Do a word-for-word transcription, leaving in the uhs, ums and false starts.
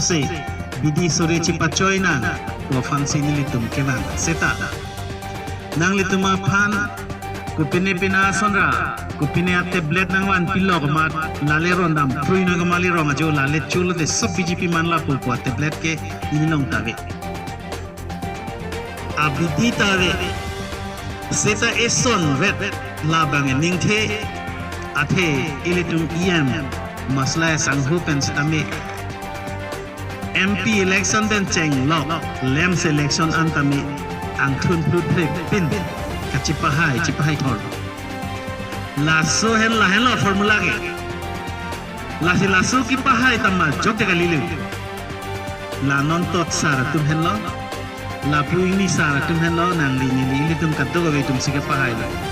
se bidi sore chipachoi nang pu aphansi nelitum kevang. Seta nanglitum aphan kopine pine ason ra, kopine a-tablet nangvanpilok amat, lale rondam prui nang kemali rong ajo, lale cholo te sob B J P man lapu pu a-tablet ke neli along ta ave. Abidi ta ave. Seta eson vet labang eningthe, athe ilitum E M Maslai Sangho pen setame M P election pen chenglok, LAMPS election an tame angthun phlut phrepin kachipahai, chipahai thor. Laso hen lahenlo formula ke. Lasi laso kipahai tama jok te kalilo. La non tot sar atum henlo, lapu ingni sar atum henlo, nangli neli ilitum kadokave atumsi kepahailo.